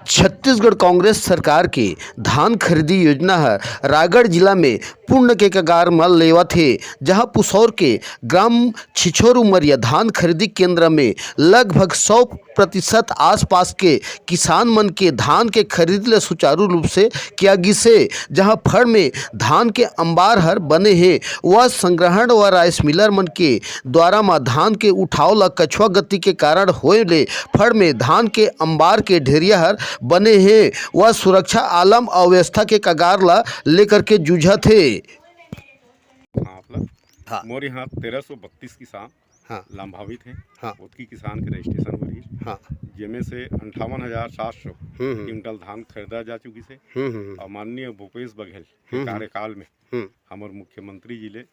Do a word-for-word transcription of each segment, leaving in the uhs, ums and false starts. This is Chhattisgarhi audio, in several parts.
छत्तीसगढ़ कांग्रेस सरकार के धान खरीदी योजना ह रायगढ़ जिला में पूर्ण के कगार म लेवत हे, जहां पुसौर के ग्राम छिछोर उमरिया धान खरीदी केंद्र में लगभग सौ प्रतिशत आसपास के किसान मन के धान के खरीद ले सुचारू रूप से किया गिसे, जहां फड़ में धान के अंबार हर बने हे, व संग्रहण व राइस मिलर मन के द्वारा म धान के उठाव ल कछुआ गति के कारण होए ले फड़ में धान के अंबार के ढेरिया हर बने हे, व सुरक्षा आलम अउ व्यवस्था के कगार ल लेकर के जूझत हे। हाँ, मतलब, हाँ। मोर यहाँ तेरह सौ बत्तीस किसान हाँ। लाभान्वित हैं। हाँ। ओतकी किसान के रजिस्ट्रेशन हो रही है, हाँ। जेमे से अंठावन हजार सात सौ हम्म, हम्म। क्विंटल धान खरीदा जा चुकी से। हम्म, हम्म, हम्म। और माननीय भूपेश बघेल के हम्म, हम्म। कार्यकाल में हम्म। हमर मुख्यमंत्री जी ले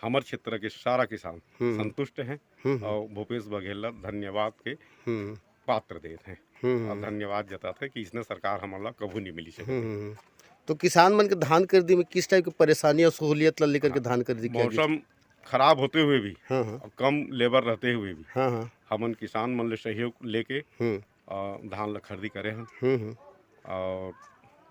हमर क्षेत्र के सारा किसान हम्म, हम्म। संतुष्ट हैं हम्म, हम्म। और भूपेश बघेल ला धन्यवाद के हम्म। पात्र देत हैं हम्म, और हम्म। धन्यवाद जतात है कि इसने सरकार हमन ला कभू नहीं मिली सके। हम्म, हम्म, हम्म। तो किसान मन के धान खरीदी में किस टाइप की परेशानी और सहूलियत ला लेकर के हाँ। धान खरीदी किया गया? मौसम खराब होते हुए भी हाँ, हाँ। और कम लेबर रहते हुए भी हाँ, हाँ। हमन किसान मन ले सहयोग लेके, हम्म। अ, धान ला खरीदी करे हन। हम्म, हम्म। और,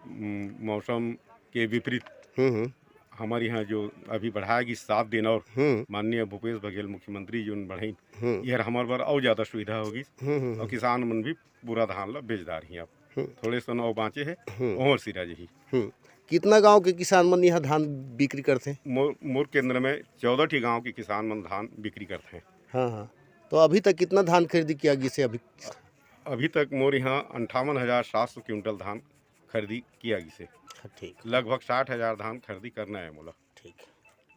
उम, मौसम के विपरीत हम्म, हम्म। हमर यहाँ जो अभी बढ़ाया गिस सात दिन और हम्म। माननीय भूपेश बघेल मुख्यमंत्री जी उन बढ़ाइन, हम्म। ये हमर बर अउ ज्यादा सुविधा होगी हम्म, हम्म, और हम्म। किसान मन भी पूरा धान ला बेच डारही अब। हम्म। थोड़े से नौ बाँचे हे, हम्म। ओहर सिरा जही। हम्म। कितना गांव के किसान मन यहाँ धान बिक्री करथे? मोर, मोर केंद्र में चौदह ठी गांव के किसान मन धान बिक्री करथे। हाँ, हाँ। तो अभी तक कितना धान खरीदी किया गिसे अभी? अभी तक मोर यहाँ अंठावन हजार सात सौ क्विंटल धान खरीदी किया गिसे। हाँ, ठीक। लगभग साठ हजार धान खरीदी करना है मोला। ठीक।